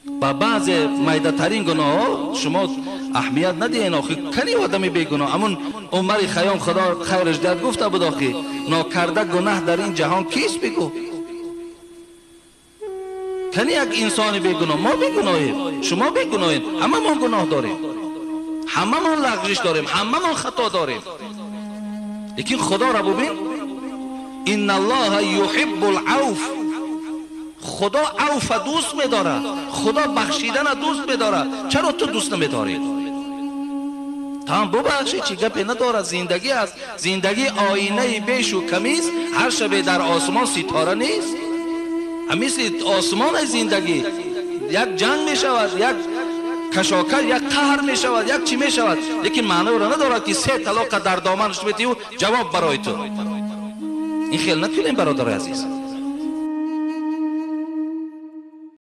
Ба баъзе майдатарин гуноҳҳо шумо аҳамият надиҳен. Охи, кани одами бегуноҳ? Ҳамун Умари Хайём, Худо хайраш диҳад, гуфта буд: охи, нокарда гунаҳ дар ин ҷаҳон кист, бигӯ? Кани як инсони бегуноҳ? Мо бегуноҳем, шумо бегуноҳем, ҳамамон гуноҳ дорем, ҳамамон лағжиш дорем, ҳамамон хато дорем. Лекин Худоро бубин: инналлоҳа юҳиббул авф. Худо авфа дӯст медорад, Худо бахшидана дӯст медорад. Чаро ту дӯст намедорӣ? Там бубахши, чӣ гапе надорад, зиндагӣ аст. Зиндагӣ оинаи бешу камист, ҳар шабе дар осмон ситора нест. Мисли осмони зиндагӣ як ҷанг мешавад, як кашокаш, як қаҳр мешавад, як чӣ мешавад, лекин маъноро надорад, ки се талоқа дар доманаш метиҳу ҷавоб барои ту. Ин хел накунем, бародари азиз.